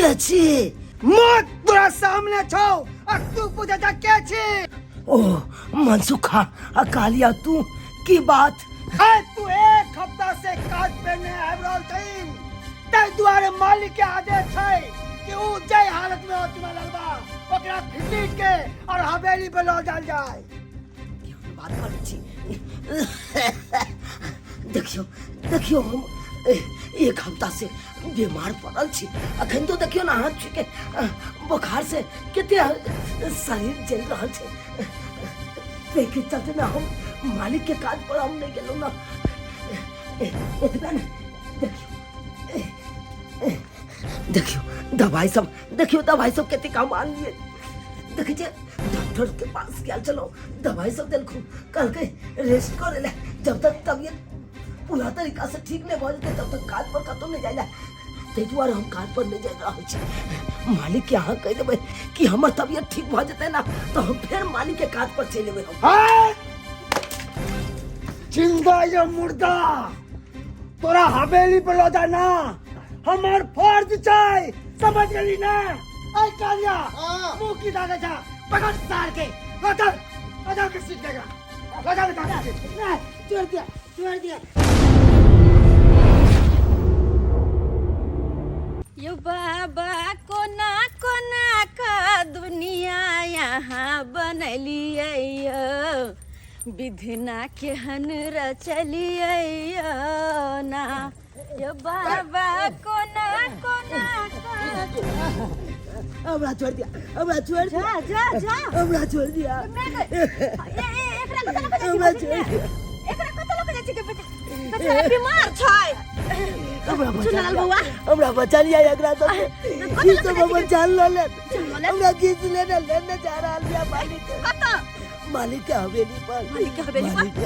के छी? मौत तोरा सामने छौ आ तू पूछे छ के छी? ओ मनसुखा आ कालिया, तू की बात? ए तू एक हफ्ता से काज पे नहीं आबि रहल छही, ताहि दुआरे मालिक के आदेश छै कि ऊ जाहि हालत में हो चुना ललबा ओकरा घसीट के और हवेली पे लऽ जायल जाय। केहन बात करै छी? देखियौ देखियौ, हम एक हफ्ता से बीमार पड़ल छी। अखन तो देखियौ ने, हाथ छूके बोखार से कते शरीर जलि रहल छै। ताहिके चलते ने हम मालिक के काज पर हम नहीं गेलहुँ ना। एतबे ने, देखियौ देखियौ दवाई सब, देखियौ दवाई सब कते काम आनलियै। देखै छियै, डॉक्टर के पास गेल छलहुँ, दवाई सब देलखुन, कहलकै रेस्ट करे ले, जब तक तबियत पूरा तरीका से ठीक नहीं भऽ जेतै तब तक काज पर कतहु नहि जाय ले। ताहि दुआरे हम काज पर नहि जा रहल छी। मालिक के अहाँ कहि देबै कि हमर तबियत ठीक भऽ जेतै ना तऽ हम फेर मालिक के काज पर चलि एबै हम। हाय! जिंदा ये मुर्दा तोरा हवेली पर लऽ जा ना, हमर फर्ज छै, समझ गेली ना? ऐ कालिया, मुंह की दागे जा, पकड़ सार के लऽ चल, लऽ जा के सीट देगा, लऽ जा, लऽ जा। नहीं, छोड़ दिया, छोड़ दिया। यो बाबा, कोना कोना का दुनिया यहाँ बनलियै यौ, विधना केहन रचलियै यौ ना। यो बाबा, कोना कोना का हमरा छोड़ दिया, हमरा छोड़ दिया। जा जा जा, हमरा छोड़ दिया। ए ए, एकरा कतऽ लऽ कऽ जाइ छी? हमरा छोड़ दिया। एकरा कतऽ लऽ कऽ जाइ छी के? बेचारा बीमार छै। हमरा बचा चुनलाल लिया। बौआ। हमरा बचा लिया एकरा सब से। कतऽ ई लऽ सब कऽ जाइ हमर छी? जान लऽ लेत। जान लऽ लेत? हमरा घीच लेने लेने जा रहल यऽ मालिक के। कतऽ? मालिक के हवेली पर। मालिक के हवेली पर? मालिक के।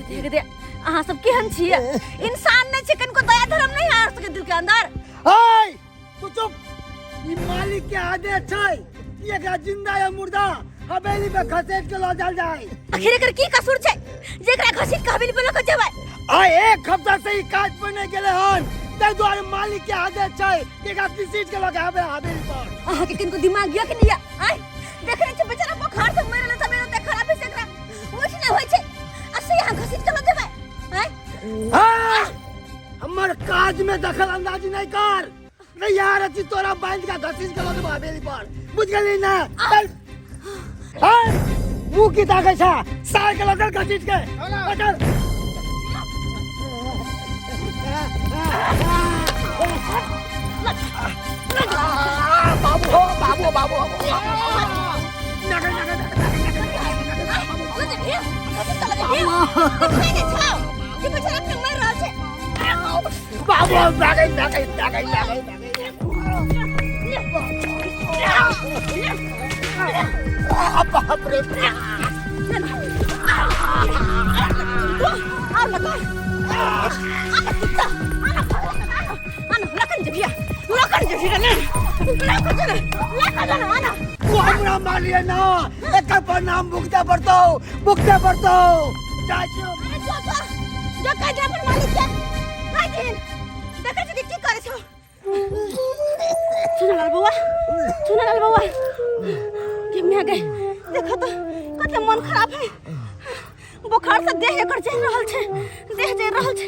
देख दे, अहाँ सब केहन छियै? इंसान नहि छै? कनिको दया धर्म नहि है अहाँ सबके दिल के अंदर? ऐ तू चुप, ई मालिक के आदेश छै कि एकरा जिंदा या मुर्दा हवेली पे घसेट के लऽ जायल जाय। आखिर एकर की कसूर छै जे एकरा घसीट के हवेली पर लऽ के जेबै? आइ एक हफ्ता से ई काज पर नहि गेलै हन, ताहि दुआरे मालिक के आदेश छै कि एकरा घसीट के लऽ के आबे हवेली पर। अहाँ के किनको दिमाग यऽ कि नहि यऽ? आँय, देख रहल छी बेचारा बोखार से मरि रहल छै, तबियत खराब है से एकरा उठ नहि होइ छै आ से अहाँ घसीट के लऽ जेबै? आँय। हाँ, हमर काज में दखल अंदाजी नहीं कर, नहीं यार, अथी तोरा बांध के घसीट के लऽ जेबो हवेली पर, बुझ गेली ना? चल। हाँ, मुँह की ताकै छा? साल के लऽ चल घसीट के, लऽ चल। बाबू हो, बाबू हो, बाबू हो। नगर नगर नगर लऽ जेबही? घसीट के लऽ जेबही? देखै नहि छौ कि बेचारा अपने मरि रहल छै? बाबू, भागै भागै भागै भागै भागै। बाप रे। आउ लगा, आना कुत्ता, आना, आना, लखन जेबिया, लखन जेबिया ने, लखन जेना, लखन जेना, आना। तू हमरा मारलिए ना, एकर परिणाम भुगते पड़तौ, भुगते पड़तौ। जाइ छियौ। अरे जो जो जो, कह दे अपन मालिक के, कह दिन। देखै छी कि की करै छौ। चुनालाल बौआ, चुनालाल बौआ, के मैं गए, देखो तो कते मन खराब है। बुखार से देह एकर जरि रहल छै, देह जरि रहल छै।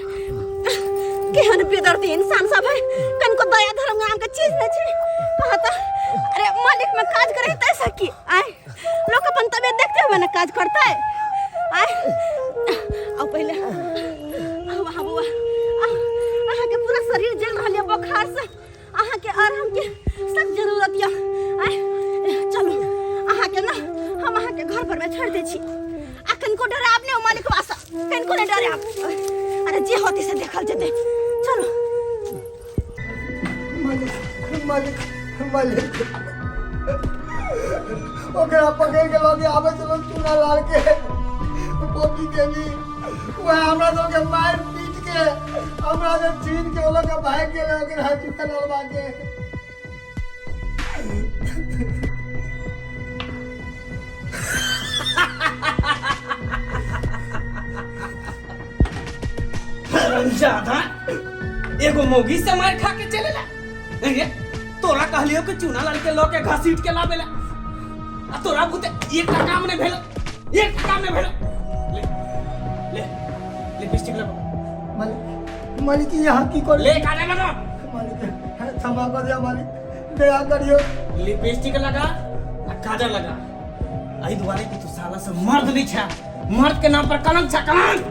केहन बेदर्दी इंसान सब है, कनिको दया धर्म नाम के चीज नहीं छै। कहा तो अरे मालिक में काज करे तैसे की? आय, लोग अपन तबियत देखते हुए ना काज करते। आय, आओ पहले आओ। अहाँ बौआ, अहाँ के पूरा शरीर जल रहल है बुखार से, अहाँ के आराम के सब जरूरत यऽ। आय चलू, अहाँ के ना हम अहाँ के घर पर में छोड़ दै छी आ कनिको डराब नहि मालिक वासा, कनिको नहि डराब। अरे जे होती से देखल जेतै, चलू। मालिक, मालिक, मालिक, ओकरा पकड़ के लऽ के आबै छलहुँ चूना लाल के पोपी देवी, वएह हमरा सबके मारि पीट के हमरा से छीन के ओ लऽ के भागि गेलै ओकरा चूना लालबा के। हरामजादा, एगो मौगी से मार खा के चलेला। अरे तो तोरा कहलियो कि चूना लाल के लऽ के घसीट के लाबे ला आ तोरा बुते एकटा काम नहीं भेल, एकटा काम नहीं भेल। ले ले लिपस्टिक लगा। मालिक, मालिक यहाँ की कर ले काजा लगा। मालिक क्षमा कर दिया मालिक, दया करियो। लिपस्टिक लगा आ काजर लगा। एहि दुआरे कि तू साला से मर्द नहीं छा, मर्द के नाम पर कलंक छा, कलंक।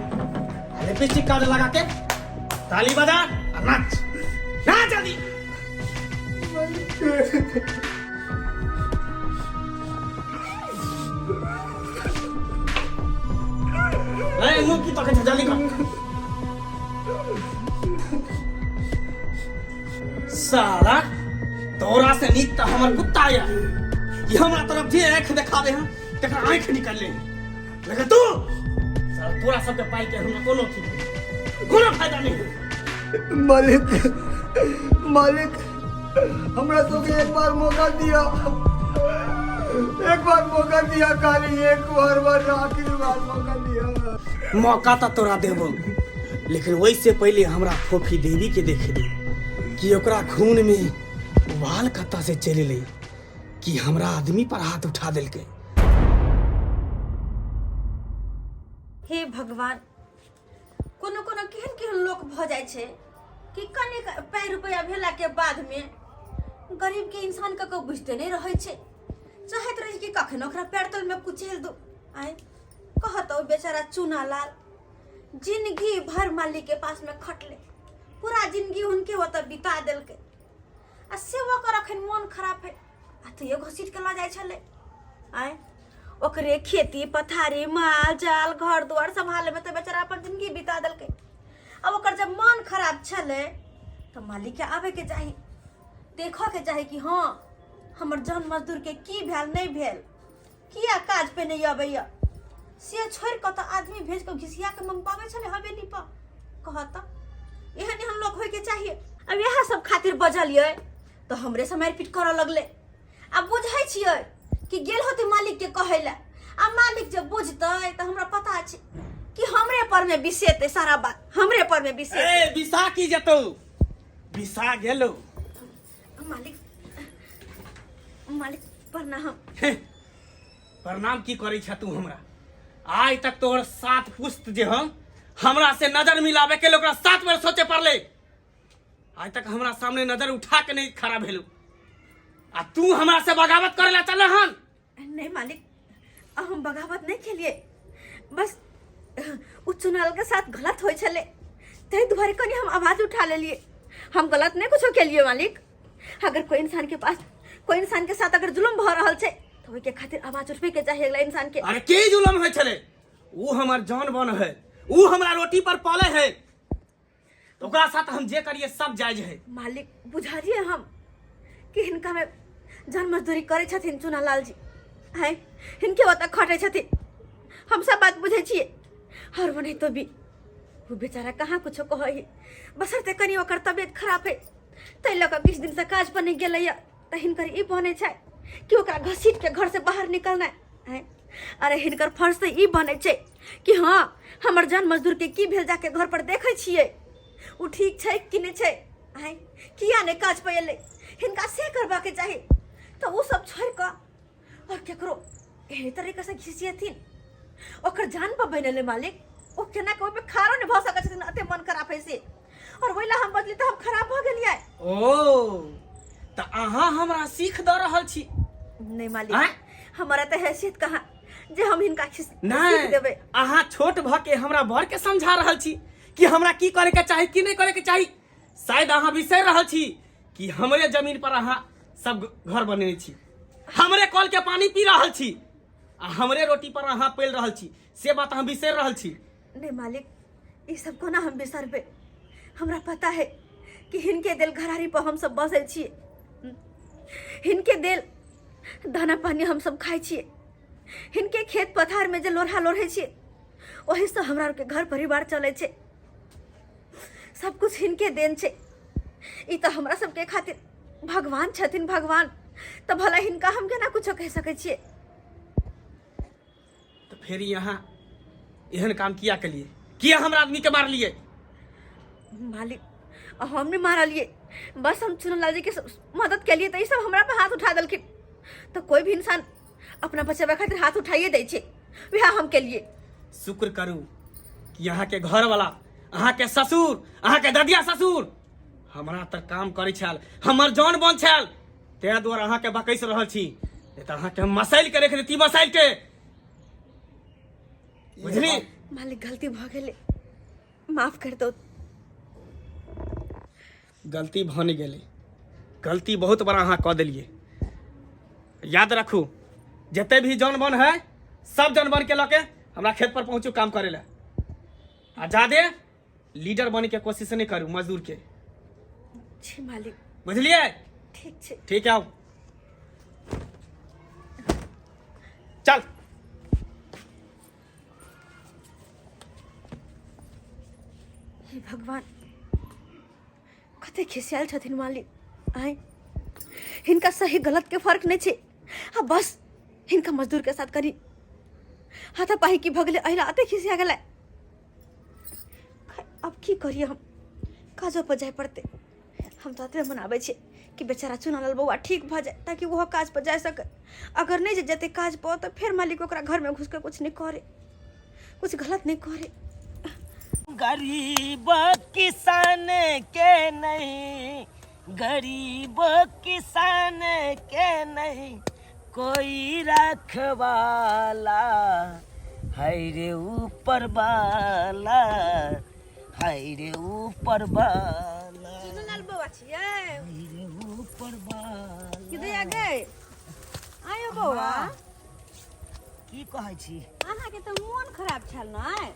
आ लिपस्टिक काजर लगा के ताली बजा आ नाच नाच जल्दी। ए मुंह की तके जल्दी कर। साला तोरा से नीक तऽ हमर कुत्ता या कि हमरा तरफ जे आँखि देखाबे हन तकरा आँखि निकल ले। लेकिन तू साला तोरा सबके पाइ के हमरा कोनो ठीक नहीं, कोनो फायदा नहीं। मालिक, मालिक हमरा सबके एक बार मौका दिया, एक बार मौका दिया, खाली एक बार, बार आखिरी बार मौका दिया। मौका तो तोरा देबो, लेकिन वैसे पहले हमरा फोफी देवी के देखे दे कि ओकरा खून में उबाल कत्ता से चलि ले कि हमरा आदमी पर हाथ उठा देलकै। हे भगवान, कोनो कोनो केहन केहन लोक भऽ जाइ छै कि कनिक पाइ रुपैआ भेलाके बादमे गरीबके इंसानके कोइ बुझिते नहि रहै छै। चाहैत रहै कि कखन ओकरा पैर तलमे कुचैल दू। आँय कहत ओ बेचारा चूना लाल जिंदगी भर मालिकके पासमे खटलै, पूरा जिंदगी हुनके ओतऽ बिता देलकै आ से ओकर अखन मोन खराब है आ तैयो घसीट के लऽ जाइ छलै। आँय ओकरे खेती पथारी माल जाल घर दुआर सम्हाले में तऽ बेचारा अपन जिंदगी बिता देलकै। अब ओकर जब मन खराब छलै तऽ मालिकके आबैके चाही, देखऽके चाही कि हँ हमर जन मजदूरके की भेल नहि भेल, किया काज पे नहि अबैया। से छोड़ि कऽ तऽ आदमी भेज कऽ घिसिया के मंगवाबै छलै हवेली पर। कहत तऽ एहन एहन लोक होइके चाहिए। अब इएह सब खातिर बजलियै तऽ हमरे से मारिपीट करऽ लगलै। आब बुझै छियै कि गेल होतै मालिकके कहै लए, आ मालिक जब बुझतै तऽ हमरा पता छै कि हमरे पर में बिसेतै सारा बात, हमरे पर में बिसेतै। ए बिसा की जेतौ, बिसा गेलौ। मालिक, मालिक प्रणाम। हे, प्रणाम की करै छ तू हमरा? आइ तक तोहर 7 पुस्त जे हम हमरा से नजर मिलावे के लिए ओकरा 7 बेर सोचे पड़ले। आइ तक हमरा सामने नजर उठा के नहीं खड़ा भेलू आ तू हमरा से बगावत करे ला चले हन। नहीं मालिक, हम बगावत नहीं खेलिए, बस उ चुनाल के साथ गलत होय छले तै दुआरे कनी हम आवाज उठा लेलिए। हम गलत नहीं कुछो केलिए मालिक। अगर कोई इंसान के पास कोई इंसान के साथ अगर जुलम भ रहल छै तो ओइ के खातिर आवाज उठबे के चाही अगला इंसान के। अरे की जुलम होय छले? उ हमर जान बन है, उ हमरा रोटी पर पले है, तो ओकरा साथ हम जे करिए सब जायज है। मालिक बुझलिए हम कि हिनका में जन मजदूरी करे छथिन चुनालाल जी, हैं हिनके ओतऽ खटै छथिन, हम सब बात बुझै छियै। हर बने तो भी वो बेचारा कहाँ कुछो कहै है, बसरते कनी ओकर तबियत खराब है तै लऽ कऽ किछु दिनसँ काज पर नहि गेलैया, तऽ हिनकर ई बनै छै कि ओकरा घसीट के घर से बाहर निकलनाइ। हैं अरे हिनकर फर्ज तऽ ई बनै छै कि हँ हमर जन मजदूर के की भेल जाके घर पर देखै छियै उ ठीक छै कि नहि छै, आँय किया नहि काज पर एलै, हिनका से करबाके चाही। तऽ ओ सब छोड़ि कऽ आओर केकरो एहि तरीका से घिसियथिन, ओकर जान पर बनि एलै मालिक, ओ केना के ओहिमे खारो नहि भऽ सकै छथिन, एते मन खराब है से। और ओहि ला हम बजली तऽ हम खराब भऽ गेलियै। ओ तऽ अहाँ हमरा सीख दऽ रहल छी? नहि मालिक, आँय? हमरा तऽ हैसियत कहाँ जे हम हिनका सीख नहि देबै। अहाँ छोट भऽ के हमरा बड़ के समझा रहल छी कि हमरा की करे के चाही की नहीं करे के चाही। शायद अहाँ बिसरि रहल छी कि हमरे जमीन पर अहाँ सब घर बनेने छी, हमरे कल के पानी पी रहल छी आ हमरे रोटी पर अहाँ पेल रहल छी, से बात अहाँ बिसरि रहल छी। नहीं मालिक, ई सब कोना हम बिसरबै? हमरा पता है कि हिनके देल घरारी पर हम सब बसै छियै, हिनके देल दाना पानी हम सब खाइ छियै, हिनके खेत पथार में जे लोढ़ा लोढ़ै छियै ओहिसँ हमरा आरके घर परिवार चलै छै, सब कुछ हिनके देन छै। ई तऽ हमरा सबके खातिर भगवान छथिन, भगवान। तऽ भला हिनका हम केना कुछो कहि सकै छियै? तऽ फेर यहाँ एहन काम किया केलिए? किया हमरा आदमी के मारलिए? मालिक हम नहीं मारलिए, बस हम चुनलाल जी के मदद के लिए तऽ ई सब हमरा पर हाथ उठा देलखिन। तऽ कोई भी इंसान अपना बचेबा खातिर हाथ उठाइए दै छै, वएह हम केलिए। शुक्र करू कि अहाँ के घर वाला, अहाँ के ससुर, अहाँ के ददिया ससुर हमरा तर काम करै छल, हमर जौन बन छल, ताहि दुआरे अहाँ के बकैस रहल छी, नहीं तऽ अहाँ के हम मसाइल के रख देती, मसाइल के, बुझली? मालिक गलती भऽ गेलै, माफ कर दो। गलती भऽ नहि गेलै, गलती बहुत बड़ा अहाँ कऽ देलियै। याद रखू, जते भी जौन बन है सब जौन बन के लऽ के हमरा खेत पर पहुँचू काम करे ला, आ जादे लीडर बने के कोशिश नहीं करू मजदूर के। जी मालिक। बुझलियै? ठीक छै। ठीक है, आओ चल। हे भगवान, कते खिसियाल छथिन मालिक। आय हिनका सही गलत के फर्क नहीं छै, आ बस हिनका मजदूर के साथ करी हाथापाही की भगले अहिला अते खिसिया गेलै। अब की करिए हम, काजो पर जाय पड़ते। हम तो अतबे मनाबै छियै कि बेचारा चुनालाल बौआ ठीक भऽ जाए ताकि ओहो काज पर जा सके। अगर नहीं जे जेतै काज पर तऽ फेर मालिक ओकरा घरमे घुसि कऽ कुछ नहीं करे, कुछ गलत नहीं करे। गरीब किसान के नहीं, गरीब किसान के नहीं कोई रखवाला, है रे ऊपर वाला, है रे ऊपर वाला। चुनलाल बौआ छियै? है रे ऊपर वाला। कि दैया गए आयो बौआ? की कहै छी? अहाँके तऽ मोन खराब छल ने,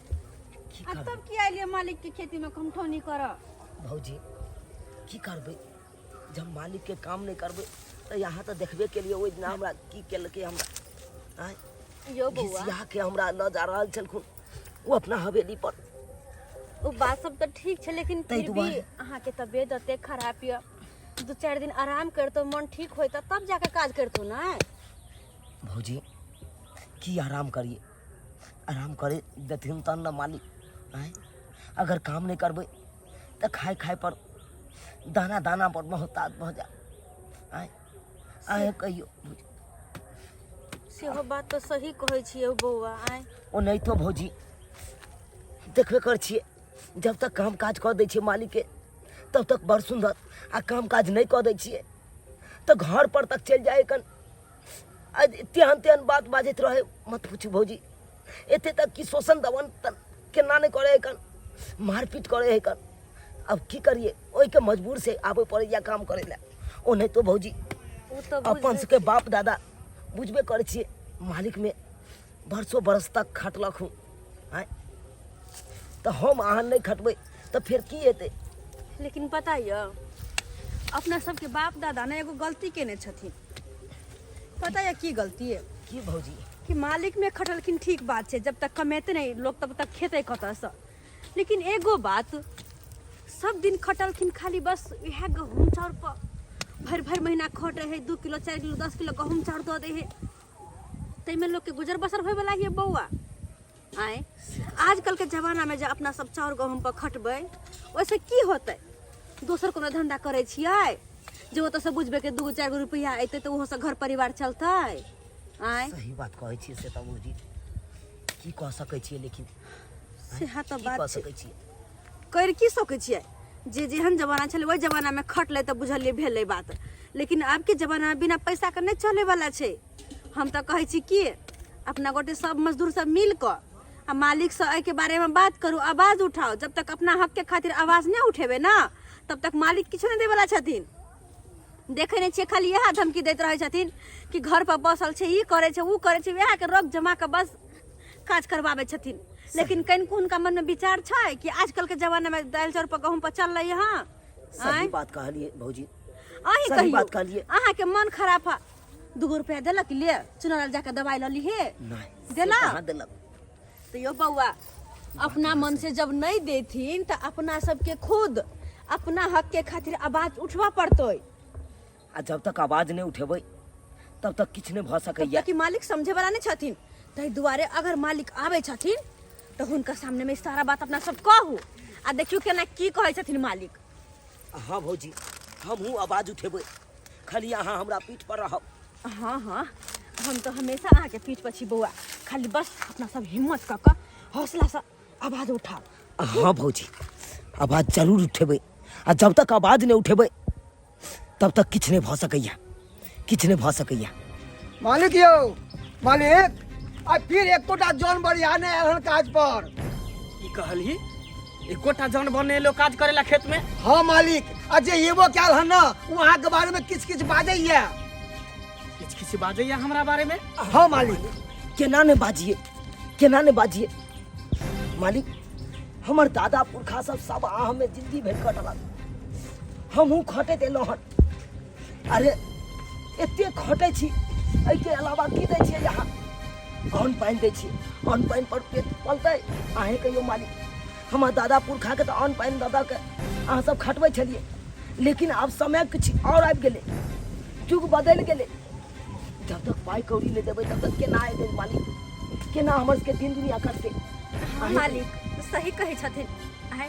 की आ करबै? तब की आइलियै मालिक के खेती में कमठौनी करऽ? भौजी की करबै, जब मालिक के काम नहीं करबै तऽ यहाँ तऽ देखबे के लिए ओहि दिना हमरा की केलकै हमरा आँय? यौ बौआ, घिसिया के हमरा लऽ जा रहल छलखुन ओ अपना हवेली पर। ओ बात सब तऽ ठीक छै, लेकिन ताहि फिर भी दुआरे। अहाँके तबियत एते खराब यऽ, 2-4 दिन आराम करतो, मन ठीक होइता तब जाके काज करतो ने। भौजी की आराम करिए, आराम करे देथिन तहन ने मालिक। आँय, अगर काम नहीं करबै तऽ खाय खाय पर दाना दाना पर मोहताज भऽ जायब। आँय आँय कहियौ भौजी। सेहो बात तऽ सही कहै छियै बौआ। आँय ओ नहीं तो भौजी देखबे कर छियै, जब तक काम काज कऽ दै छियै मालिकके तब तक बड़ सुन्दर, आ काम काज नहि कऽ दै छियै तऽ घर पर तक चलि जाइ कन आ तेहन तेहन बात बाजैत रहै, मत पूछू भौजी। एते तक कि शोषण दमन तक केना नहि करै कन, मारपीट करै है कन। अब की करिए, ओहिके मजबूर से आबे पड़ैया काम करै लए। ओ नहीं तो भौजी ओ तऽ अपन बुझै सबके बाप दादा बुझबे करै छियै, मालिकमे बरसों बरस तक खटलक हूँ। आँय तऽ हम अहाँ नहि खटबै तऽ फेर की हेतै? लेकिन पता यऽ अपना सबके बाप दादा ने एगो गलती केने छथिन, पता यऽ की गलती है? की भौजी? कि मालिक में खटलखिन ठीक बात छै, जब तक कमेते नहीं लोग तब तक खेतै कतऽसँ, लेकिन एगो बात सब दिन खटलखिन खाली बस इएह गहूँम चाउर पर भरि भरि महीना खटै है, 2 किलो 4 किलो 10 किलो गहूँम चाउर दऽ दै है, ताहिमे लोकके गुजर बसर होइवला हियै बौआ। आँय आजकल के जमाना में जे अपना सब चाउर गहूँम पर खटबै ओहिसँ की होतै? दोसर कोनो धंधा करै छियै जे ओतऽसँ बुझबै कि 2 4 गो रुपैआ अयतै तऽ ओहोसँ घर परिवार चलतै। आँय सही बात कहै छियै से तऽ भौजी, की कह सकै छियै, लेकिन सएह तऽ की बात कह छै, सकै छियै, करि की सकै छियै? जे जेहन जमाना छलै ओहि जमानामे खटलै तऽ बुझलियै भेलै बात, लेकिन आबके जमानामे बिना पैसाके नहि चलैवला छै। हम तऽ कहै छी कि अपना गोटे सब मजदूर सब मिल कऽ आ मालिकसँ एहिके बारेमे बात करू, आवाज उठाउ। जब तक अपना हकके खातिर आवाज नहि उठेबै ने तब तक मालिक किछो नहि देवला छथिन। देखै नहि छियै, खाली इएह धमकी दैत रहै छथिन कि घर पर बसल छै, ई करै छै, ओ करै छै, वएहके रग जमा कऽ बस काज करबाबै छथिन। लेकिन कनिको हुनका मनमे विचार छै कि आजकलके जमानामे दालि चाउर पर गहूँम पर चललै हँ? सही बात कहलियै भौजी, अहीं सही कहियौ बात कहलियै। अहाँके मन खराब है, 2 रुपया देलक ले चुनाव जाके दवाई लऽ लीहे? नहीं देलक? कहाँ देलक? तो यो बौआ अपना मन से जब नहीं देथिन तो अपना सबके खुद अपना हक के खातिर आवाज उठवा पड़तै। आ जब तक आवाज नहीं उठेबै तब तक किछु नहि भऽ सकैया, कि मालिक समझे वाला नहीं छथिन। ताहि दुआरे अगर मालिक आबै छथिन तऽ हुनका सामने में सारा बात अपना सब कहू आ देखियौ केना की कहै छथिन मालिक। हाँ भौजी, हमहूँ आवाज उठेबै, खाली अहाँ हमरा पीठ पर रहब। हाँ हाँ, हम तऽ हमेशा अहाँके पीठ पर छी बौआ, खाली बस अपना सब हिम्मत कऽ कऽ हौसलासँ आवाज उठाउ। हाँ भौजी, आवाज जरूर उठेबै, आ जब तक आवाज नहि उठेबै तब तक किछु नहि भऽ सकैया, किछु नहि भऽ सकैया। मालिक यौ मालिक, आ फिर एकोटा जन बढ़िया नहि आयल हन काज पर। की कहलही? एकोटा जन बन नहि एलो काज करेला खेत में? हाँ मालिक, आ जे एबो कयल हन न ओ अहाँके बारे में किछु किछु बाजैया। किछु किछु बाजैया हमरा बारे में? हाँ मालिक। केना नहि बाजिए, केना नहि बाजिए मालिक, हमर दादा पुरखा सब सब अहाँ में जिंदगी भरि कटलक, हमहूँ खटैत एलहुँ हन। अरे एते खटै छी, एहिके अलावा की दै छियै अहाँ? अन्न पानि दै छियै, अन्न पानि पर पेट पलतै? अहेँ कहियौ मालिक, हमर दादा पुरखाके तऽ अन्न पानि दऽ दऽ के अहाँ सब खटबै छलियै, लेकिन आब समय किछु आओर आबि गेलै, युग बदलि गेलै। जब तक पाइ कौड़ी नहि देबै तब तक केना एतै मालिक, केना हमर सबके दिन दुनिया कटतै? हाँ मालिक, सही कहै छथिन। आय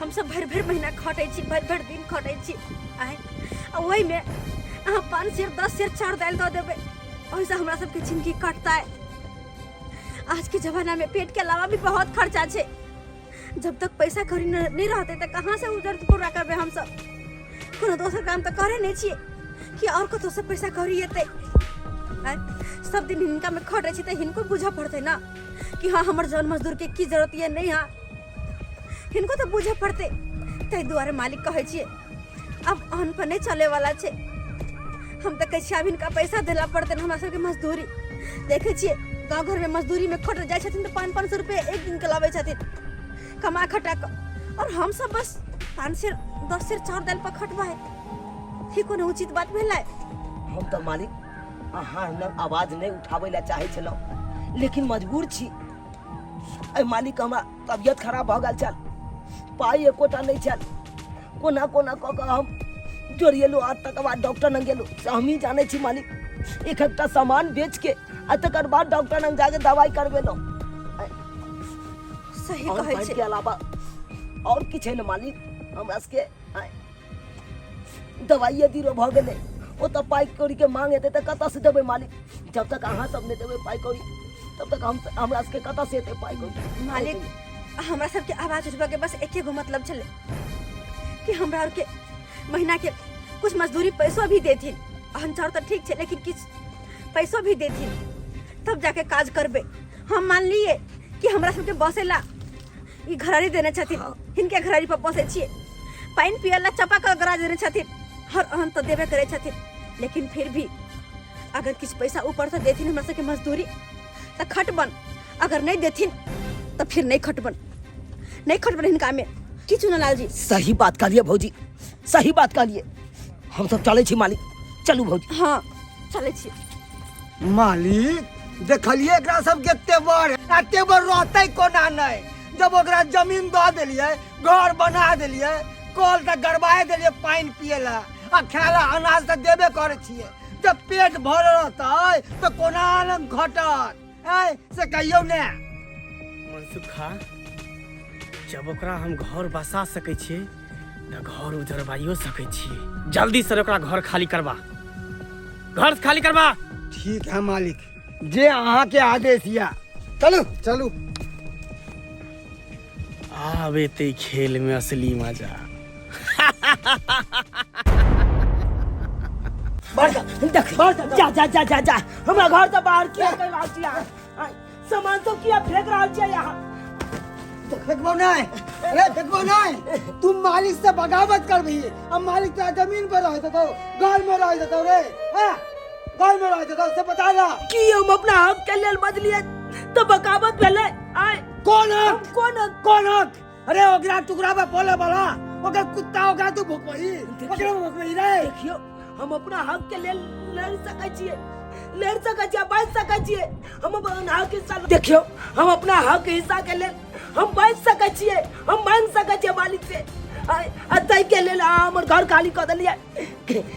हमसब भरि भरि महीना खटै छी, भरि भरि दिन खटै छी, आय आ ओहिमे अहाँ 5 सेर 10 सेर चाउर दालि दऽ देबै, ओहिसँ हमरा सबके जिंदगी कटतै। आज के जमाना में पेट के अलावा भी बहुत खर्चा छै, जब तक पैसा कौड़ी नहीं रहते तऽ कहाँ से उजर पूरा करबै हमसब? कोनो दोसर काम तऽ करे नहीं छियै कि और कतौ से पैसा कौड़ी एतै। आँय, सब दिन हिनका में खटै छी तऽ हिनको बुझऽ पड़तै ना कि हाँ हमर जन मजदूर के की जरूरत ये नहीं, हाँ हिनको तऽ बुझऽ पड़तै। ताहि दुआरे मालिक कहै छियै अब अन्न पर नहीं चले वाला छै। हम तऽ कहै छियै आब हिनका पैसा देला पड़तै हमरा सबके मजदूरी। देखै छियै गाँव घर में मजदूरी में खट जाइ छथिन तऽ 500 रुपया एक दिन के लाबै छथिन कमा खटा कऽ, और हम सब बस 5 सेर 10 सेर चाउर दालि पर खटबै, ई कोनो उचित बात भेलै? हम तऽ मालिक अहाँ लग आवाज नहि उठाबै लए चाहै छलहुँ, लेकिन मजबूर छी। एहि मालिक हमरा तबियत खराब भऽ गेल छल, पाइ एकोटा नहि छल, कोना कोना कऽ कऽ हम जोड़िएलहुँ आ तकर बाद डॉक्टर लग गेलहुँ, से हमही जानै छी मालिक। एक एकटा सामान बेच के आ तकर बाद डॉक्टर लग जाके दवाइ करबेलहुँ। सही और कहै पाइ छै। के अलावा और किछु है ने मालिक हमरा सबके? आँय, दवाइए दीरो भऽ गेलै, ओतऽ पाइ कौड़ीके मांग हेतै तऽ कतऽसँ देबै मालिक? जब तक अहाँ सब नहि देबै पाइ कौड़ी तब तक हम हमरा सबके कतऽसँ एतै पाइ कौड़ी? मालिक हमरा सबके आवाज उठबऽ के बस एके गो मतलब छलै कि हमरा आरके महीना के कुछ मजदूरी पैसो भी देथिन, अहन चाउर तऽ ठीक छै लेकिन किछु पैसो भी देथिन तब जाके काज करबै। हम मानलिए कि हमरा सबके बसेला ई घरारी देने छथिन, हिनके घरारी पर बसै छियै, पानि पियै ला चपा कऽ गराज देने छथिन, हर अहन तऽ देबे करै छथिन, लेकिन फिर भी अगर किछु पैसा ऊपरसँ देथिन हमरा सबके मजदूरी तऽ खटबन, अगर नहीं देथिन तऽ फिर नहीं खटबन, नहीं खटबन हिनका में। की चुनलाल जी? सही बात कहलिए भौजी, सही बात कहलिए। हम सब चलै छी मालिक, चलू भौजी। हाँ चलै छी। मालिक देखलिए एकरा सबके तेवर, आ तेवर रहतै कोना नहि, जब ओकरा जमीन दऽ देलियै, घर बना देलियै, कल तऽ गड़बाए देलियै पानि पियै लए आ खाय लए अनाज तऽ देबे करै छियै, जब पेट भरल रहतै तऽ कोना आनंद घटत? आँय से कहियौ ने। मनसुखा, जब ओकरा हम घर बसा सकै छियै तऽ घर उजरबाइयो सकै छियै। जल्दी से ओकरा घर खाली करबा, घर खाली करबा। ठीक है मालिक, जे अहाँके आदेश यऽ। चलू चलू। आब एतै खेल में असली मजा। बाहर जा, देख, बाहर जा, जा, जा, जा, जा, जा। हमरा घर से बाहर किया कर रहल छी अहाँ? आँय, सामान सब किया फेंक रहल छियै अहाँ? फेंकबो नहीं, अरे फेंकबो नहीं, तुम मालिक से बगावत करबही, अब मालिक तोरा जमीन पर रह देतौ, घर में रह देतौ रे, हाँ? घर में रह देतौ से बता ना। की हम अपना हक के लेल बजलियै तऽ बगावत भेलै? आँय, कौन हक? हम कोन हक? कौन हक? अरे ओकरा टुकड़ा में बोले वाला ओकरा कुत्ता, ओकरा तू भुकबही, ओकरा भुकबही रे। देखियौ, हम अपना हक के लेल लड़ सकै छियै, लड़ सकै छियै, बाजि सकै छियै। हम अपन हक हिस्सा, देखियौ, हम अपना हक हिस्सा के लेल हम बाजि सकै छियै, हम मांगि सकै छियै मालिक से। आ ताहि के लेल अहाँ हमर घर खाली कऽ देलियै,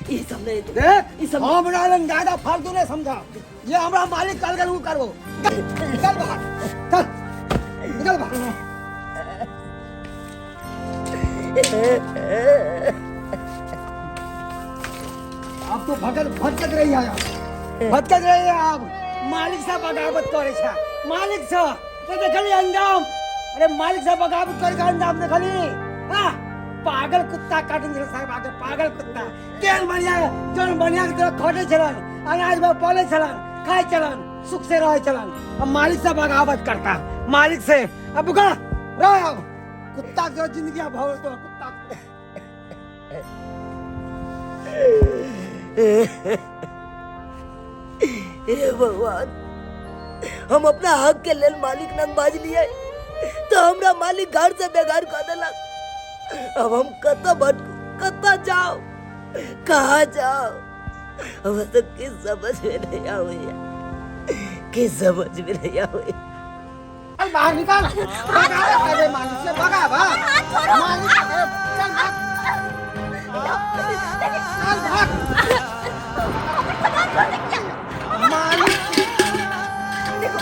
ई सब नहि हेतै। देख, ई सब हमरा लग ज्यादा फालतू नहीं समझा, ये हमरा मालिक कल गल करबो। निकल बाहर, चल निकल बाहर। तू भटक भटकत रही है, भटकत रही है। आब मालिक से बगावत करे छे, मालिक से तो देखली अंजाम। अरे मालिक से बगावत करे के अंजाम देखली। हाँ, पागल कुत्ता काटन छल साहब आके, पागल कुत्ता। केहन बढ़िया जौन बढ़िया के तरह खटे छलन, अनाज में पले छलन, खाए छलन, सुख से रहे छलन। अब मालिक से बगावत करता, मालिक से। अब बुका रह, अब कुत्ता के जिंदगी अब हो तो कुत्ता। हे भगवान, हम अपना हक के लेल मालिक नंग बाज लिए तो हमरा मालिक घर से बेघर कर देलक। अब हम कतऽ भटकू, कतऽ जाओ, कहाँ जाओ, हमरा तो किछ समझ में नहीं आबैया, किछ समझ में नहीं आबैया। चल बाहर निकाल, भगा अरे मालिक से भगा भाग मालिक, अरे चल भाग, चल भाग मालिक। देखो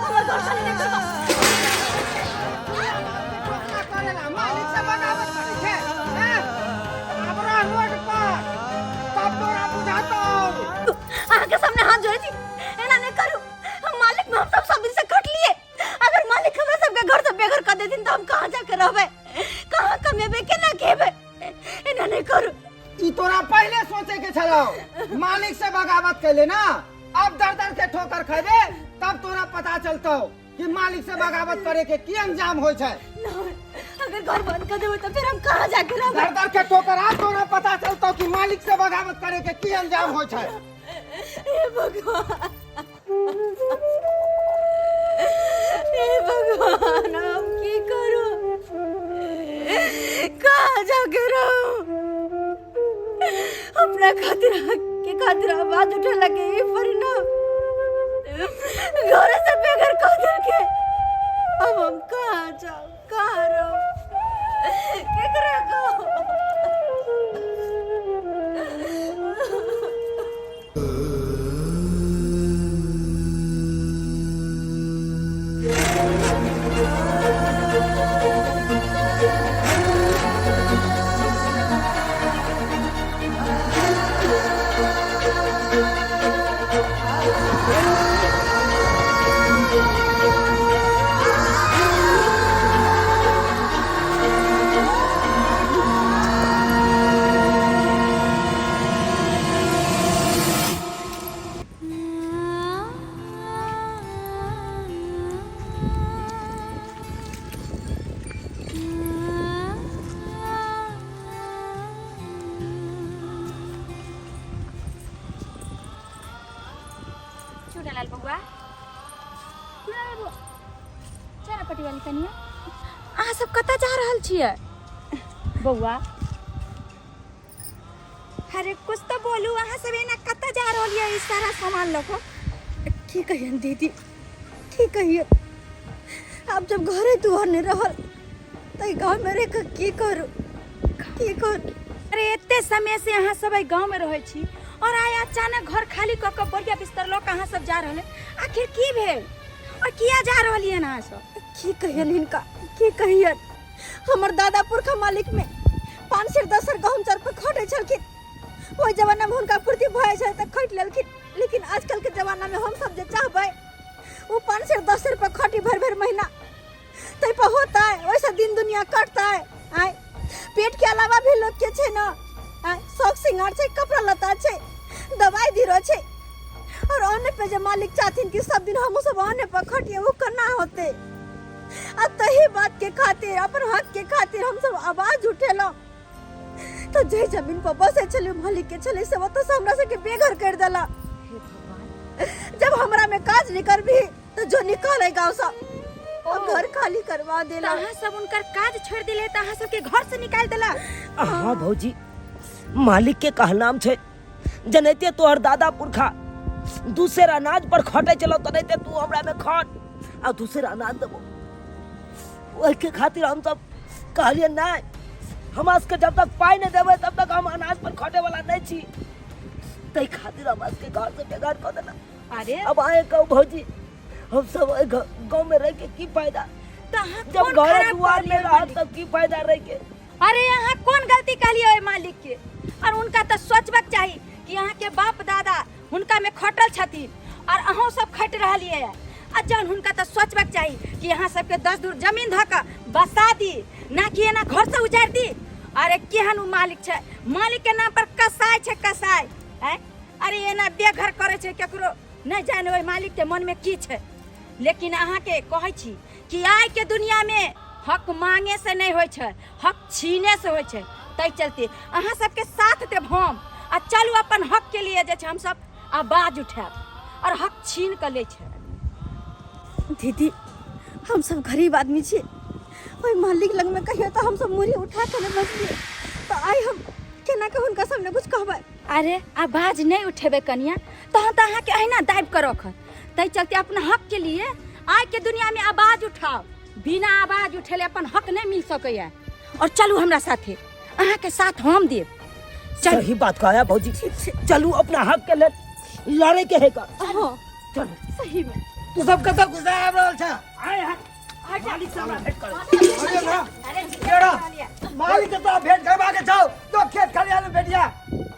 हमर घर खाली नहीं करबा। करेला मालिक से बगावत करे छे, हैं? हमरा रोड पर तब तोरा बुझातो। अहाँ के सामने हाथ जोड़े छी, एना नहीं करू। हम मालिक में हम सब सब दिन से खट लिए। अगर मालिक हमरा सबके घर से बेघर कर देथिन तो हम कहाँ जाके रहबै, कहाँ कमेबै, केना खेबै? एना नहीं करू। ई तोरा पहले सोचे के छलौ, मालिक से बगावत कैले ना, अब दर दर के ठोकर खेबे तब तोरा पता चलतौ कि मालिक से बगावत करे के की अंजाम होय छै। नहीं, अगर घर बंद कर देबै तो फिर हम कहाँ जाके रहबै? दर दर के ठोकर आ तोरा पता चलतौ कि मालिक से बगावत करे के की अंजाम होय छै। हे भगवान, हे भगवान, हम की करू, कहाँ जाके रहू? अपना खातिर के खातिर आवाज उठा लगे, ये परिणाम घर से बेघर कर देके। अब हम कहाँ जाओ, कहाँ रहू, केकरा कहू? चूनालाल बउआ, चूनालाल बउआ, चारा पट्टी वाली कनिया, अहाँ सब कतऽ जा रहल छियै बउआ? अरे कुछ तो बोलू, अहाँ सब एना कतऽ जा रहल ये ई सारा सामान लऽ कऽ? की कहियन दीदी, की कहियन, आब जब घरे दुआर नहि रहल तऽ गाँव में रहि कऽ की करू, की करू? अरे एते समय से अहाँ सब एहि गाँव में रहै छी और आइ अचानक घर खाली कऽ कऽ बोरिया बिस्तर लऽ कऽ अहाँ सब जा रहल, आखिर की भेल और किया जा रहलियै अहाँ सब? की कहियन हिनका, की कहियन, हमर दादा पुरखा मालिक में 5 सेर 10 सेर गहूम चाउर पर खटै छलखिन। ओहि जमाना में हुनका पूर्ति भऽ जाइ छल तऽ खटि लेलखिन, लेकिन आजकल के जमाना में हम सब जे चाहबै ओ 5 सेर 10 सेर पर खटी भरि भरि महीना तै पर होतै? ओहिसँ दिन दुनिया कटतै? आय पेट के अलावा भी लोग के छै ने, आय शौक श्रृंगार छै, कपड़ा लत्ता छै, दवाई बीरो छै, और अन्न पे जे मालिक चाहथिन कि सब दिन हमहूँ सब अन्न पर खटिए, वो केना होतै? आ तही बात के खातिर, अपन हक के खातिर हम सब आवाज उठेलहुँ तो जे जमीन पर बसे छलै मालिक के छलै से ओतऽ से हमरा सबके बेघर कर देला। जब हमरा में काज नहीं करबी तो जो निकल है गाँव से, और घर खाली करवा देला। अहाँ सब उनकर काज छोड़ दिले तऽ अहाँ सबके घर से निकाल देला? हाँ भौजी, मालिक के कहनाम छै जनैते तोहर दादा पुरखा दूसर अनाज पर खटे चलो तनैते तू हमरा में खट आ दूसर अनाज देबो। ओहि के खातिर हम सब कहलिए नहीं, हमरा सबके जब तक पाई नहीं देबै तब तक हम अनाज पर खटे वाला नहीं छी, तै खातिर हमरा सबके घर से बेघर कऽ देला। अरे अब आए कहू भौजी, हम सब एहि गाँव में रह के की फायदा? तऽ अहाँ जब कोन घर खराब दुआर कहलियै में रहब मालिक? तब की फायदा रह के? अरे अहाँ कोन गलती कहलियै ओहि मालिक के? और उनका तऽ सोचबाक चाही कि अहाँके बाप दादा हुनकामे खटल छथिन और अहूँ सब खटि रहलियै आ जहन हुनका तऽ सोचबाक चाही कि अहाँ सबके 10 दूर जमीन धऽ कऽ बसा दी, ना कि एना घरसँ उजाड़ि दी। अरे केहन ओ मालिक छै, मालिकके नाम पर कसाई छै, कसाई। आँय, अरे एना बेघर करै छै केकरो, नहि जाने ओहि मालिकके मनमे की छै। लेकिन अहाँके कहै छी कि आइके दुनियामे हक मांगे से नहि होइ छै, हक छीने से होइ छै। ताहि चलते अहाँ सबके साथ देब हम, आ चलू अपन हक के लिए जे छै हमसब आवाज उठायब और हक छीन कऽ लै छै। दीदी, हमसब गरीब आदमी छी, ओहि मालिक लगमे कहियो तऽ हमसब मुड़ी उठा कऽ नहि बजलियै, तऽ आइ हम केना कऽ हुनका सामने कुछ कहबै? अरे आवाज नहि उठेबै कनिया, तहन तऽ अहाँके अहिना दाबि कऽ रखत। ताहि चलते अपना हक के लिए आइ के दुनिया में आवाज उठाओ, बिना आवाज उठेले अपन हक नहीं मिल सकैया। और चलू हमरा साथे, अहाँके साथ हम देब। चलू। सही बात कहा भौजी, चलू अपना हक के लेल लड़े के है का। हाँ। चलू। सही में। तू सब कतऽ गुस्सा आबि रहल छ? आए हैं मालिक से हमरा भेंट करे। अरे ना, केड़ा? मालिक के तो भेंट करवा के जाओ तो खेत खलिहान में भेटिया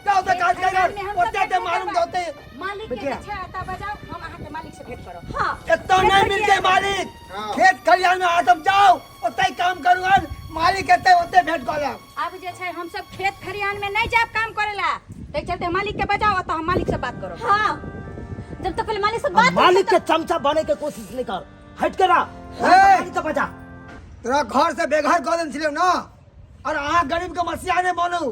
जाओ तो काज कर ओते ते मालूम दोते। मालिक के बेटिया। जे छै एतऽ बजाउ, हम अहाँके मालिक से भेंट करब। हाँ। एतऽ नहीं मिलते मालिक, खेत खलिहान में आटम जाओ ओते काम करू, मालिक एते ओते भेंट कर लेब। अब जे छै हम सब खेत खलिहान में नहीं जाब काम करेला, ताहि चलते मालिक के बजाओ, ओतऽ हम मालिक से बात करब। हाँ, जब तक पहले मालिक से बात मालिक के चमचा बने के कोशिश नहीं कर, हट के रह। हे! मालिक के बजा। तोरा घर से बेघर कऽ देने छलियौ ना, और अहाँ गरीब के मसीहा नहीं बनू,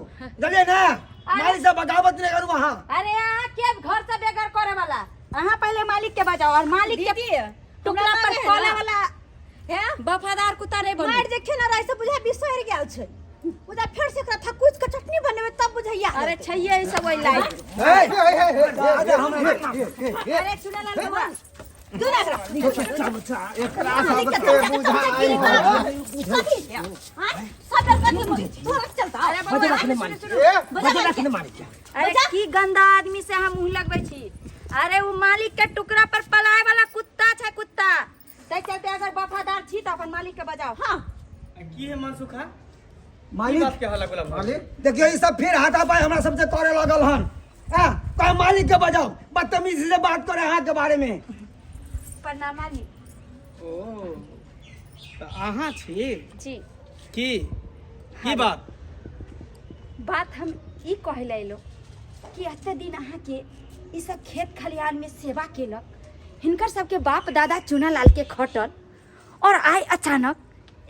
जानलियै ना? मालिक से बगावत नहीं करू अहाँ। अरे अहाँ के घर से बेघर करे वाला, अहाँ पहले मालिक के बजाओ और मालिक के दीदी, टुकड़ा हमरा पर मांगे है कोला ना। वाला हैं? वफादार कुत्ता नहीं बनू। मार जे खेना रहे से बुझा बिसरि गेल छै, बुझा फेर से एकरा थकुच के चटनी बनेबै तब बुझैया। अरे छैये ई सब ओहि लायक। हे, हे, हे, हे, हे, अरे सुनल लाल बबुआ, दूर एकरा। चमचा एकरा सबके बुझाइ है। अरे बबुआ, बजा रखने मालिक। सुनू, सुनू। बजा रखने मालिक के। अरे की गंदा आदमी से हम मुंह लगबै छी। अरे वो मालिक के टुकड़ा पर पलाय वाला कुत्ता छै, कुत्ता। ताहि चलते अगर वफादार छी तऽ अपन मालिक के बजाओ। हाँ। की है मनसुखा? की मालिक बात के हल्ला गुल्ला भऽ गेल? देखियौ ई सब फिर हाथापाई हमरा सबसे करे लगल हन। हाँ, कह मालिक के बजाओ, बदतमीजी से बात करे अहाँ के बारे में। प्रणाम मालिक। ओ तऽ अहाँ छी? जी। की की बात? बात हम ई कहै लए अयलहुँ कि एते दिन अहाँके ई सब खेत खलिहान में सेवा केलक, हिनकर सबके बाप दादा चूना लाल के खटल, और आइ अचानक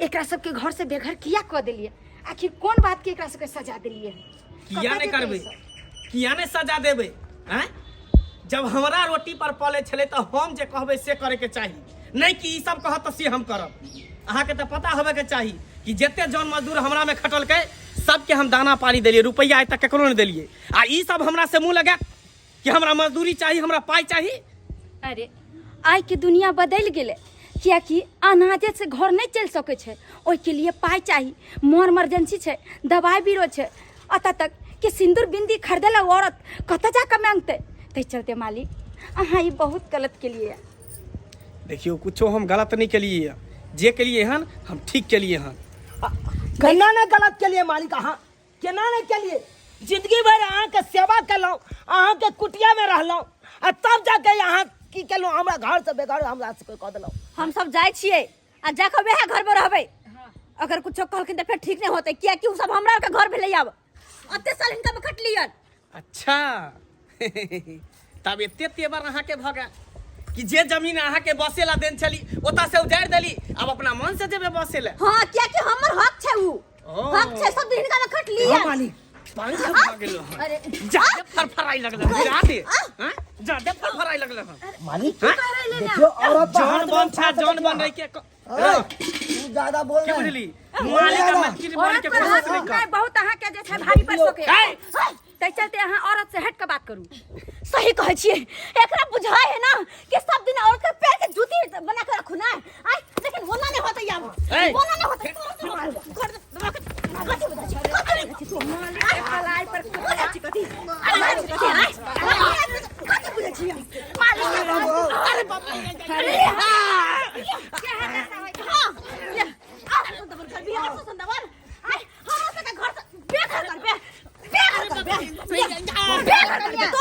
एकरा सबके घर से बेघर किया कऽ देलियै? आखिर कोन बात के एकरा सबके सजा देलियै? किया कतऽ नहि जेतै करबै? ई सब? किया नहि सजा देबै? आँय, जब हमरा रोटी पर पलै छलै तऽ हम जे कहबै से करैके चाही, नहि कि ई सब कहत तऽ से हम करब। अहाँके तऽ पता होबेके चाही कि जते जन मजदूर हमरा में खटलकै सबके हम दाना पानी देलियै, रुपैआ आइ तक ककरो नहि देलियै, आ ई सब हमरा से मुँह लगायत कि हमरा मजदूरी चाही, हमरा पाइ चाही। अरे आइ के दुनिया बदलि गेलै, कियाकि अनाजे से घर नहि चलि सकै छै, ओहिके लिए पाइ चाही, मोर इमरजेंसी छै, दवाइ बीरो छै, अतऽ तक कि सिन्दूर बिन्दी खरीदे ला औरत कतऽ जाकऽ मांगतै। ताहि चलते मालिक अहाँ ई बहुत गलत केलियै। देखियौ कुछो हम गलत नहि केलियै, जे केलियै हन हम ठीक केलियै हन। केना ने गलत केलियै मालिक अहाँ, केना ने केलियै? जिंदगी भरि अहाँके सेवा केलहुँ, अहाँके कुटियामे रहलहुँ, आ तब जाके अहाँ की केलहुँ? हमरा घर से बेघर हमरा सबके कऽ देलहुँ। हम सब जाइ छियै आ जाकऽ वएह घर में रहबै, अगर कुछो कहलखिन तऽ फेर ठीक नहि होतै, कियाकि ओ सब हमरा आरके घर भेलै। आब एते साल हिनका में खटलियन। अच्छा, तब एते तेवर अहाँके भऽ गेल कि जे जमीन अहाँके बसे ला देन छली ओतऽ से उजाड़ि देली, अब अपना मन से जेबै बसे ला? हाँ, कियाकि हमर हक छै, उ ओ। हक छै, सब दिन हिनका में खटलियन। हाँ, मालिक। पंख भऽ गेलो हन। अरे जादे फरफराइ लगल हन, जादे हाँ? जादे फरफराइ लगल हन। मालिक हाँ? देखियौ औरत पर जौन हाथ बन छा उठा जौन सकै बन रही के ए, तू ज्यादा बोल की रहे। बुझली मालिक आ मटकी बोल औरत के पर कोशिश हाथ नहीं कर। उठनाइ बहुत अहाँके जे छै भारी पड़ि सकै। ए! ताहि चलते अहाँ औरत से हट के बात करू। सही कहै छियै, एकरा बुझाय है ना कि सब दिन औरत के पैर के जूती बना के रखू ना आय, लेकिन ओना नहीं होतै आब, ए! ओना नहीं होतै। घर कथी बुझाय छै, कथी बुझाय छै? पलाई पर बुझाय छै कथी? बुझाय छै कथी, आय? कथी बुझाय छै? मालिक अरे बाप रे, अरे हां, ये आ दबर कर बिहार से दबर आय, हमरा सबके घर से बेघर करबे, बेघर करबे, बेघर करबे।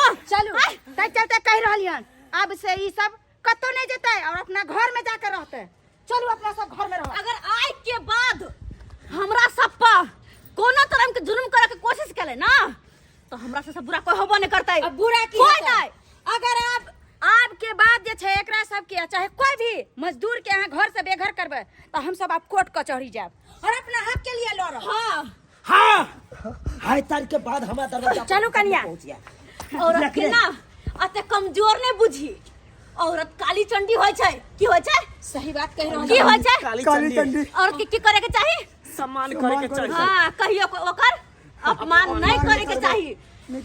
आब से ई सब कतौ नहीं जेतै और अपना घर में जाके रहतै। चलू अपना सब घर में रहो। अगर आइ के बाद हमरा सब पर कोनो तरह के जुर्म करे के कोशिश केले ना तो हमरा से सब बुरा कोई होबो नहीं करतै। अब बुरा की कोई हेतै? नहीं। अगर आप आब के बाद जे छै एकरा सब के चाहे कोई भी मजदूर के अहाँ घर से बेघर करबै तो हम सब आप कोर्ट कचहरी जायब और अपना हक के लिए लड़ब। हाँ हाँ हाय तारीख के बाद हमरा दरवाजा पर चलू कनिया। पहुंच गया। औरत के ना अते कमजोर नहीं बुझी, औरत काली चंडी होय छै। की होय छै? सही बात कह रहल की होय छै? काली काली चंडी। चंडी। औरत के की करे के चाही? सम्मान करे के चाही। हाँ, कहियो कोई ओकर अपमान नहीं करे के चाही।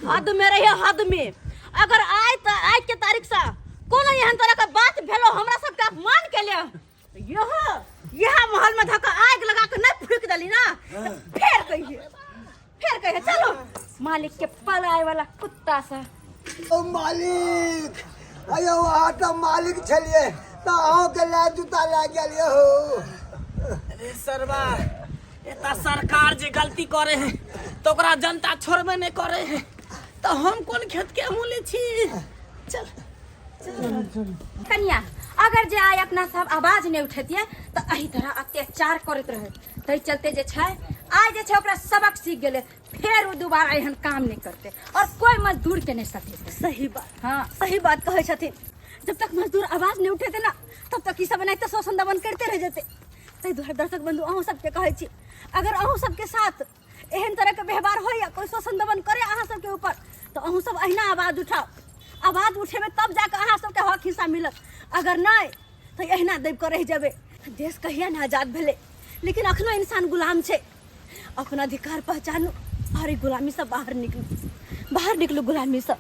हद में रहिए, हद में। अगर आय त आज के तारीख से कोनो एहन तरह के बात भेलो हमरा सबके अपमान के लिए, यह महल में धक्का आग लगा के नहीं फूक देली ना, फेर कहिए, फेर कहिए। चलो मालिक के पलाए वाला कुत्ता सा। ओ मालिक, अयो अहाँ तऽ मालिक छलियै तऽ अहाँके लए जूता लए गेलियै हो। अरे सरवा, एता सरकार जे गलती करे है तो ओकरा जनता छोड़बे नहीं करे है, तो हम कोन खेत के मूले छी। चल कनिया, अगर जे आइ अपना सब आवाज नहीं उठेतियै तऽ एही तरह अत्याचार करैत रहे। ताहि चलते जे छै आइ जे छै ओकरा सबक सीख गेलै, फेर ओ दोबारा एहन काम नहीं करते और कोई मजदूर के नहीं सतेतै। सही बात। हाँ। सही बात कहै छथिन। जब तक मजदूर आवाज नहीं उठेते ना तब तक ई सब एनाहिते शोषण दमन करते रह जेतै। ताहि दुआरे दर्शक बंधु अहूँ सबके कहै छी, अगर अहूँ सबके साथ एहन तरह के व्यवहार होइए, कोई शोषण दमन करे अहाँ सबके ऊपर, तो अहूँ सब अहिना आवाज उठाओ। आवाज उठेबै तब जाके अहाँ सबके हक हिस्सा मिलत, अगर नहीं तो अहिना दबि कऽ रहि जेबै। देश कहिया ने आजाद भेलै, लेकिन अखनो इंसान गुलाम छै। अपना अधिकार पहचानू और ई गुलामी से बाहर निकलू, बाहर निकलू गुलामी से।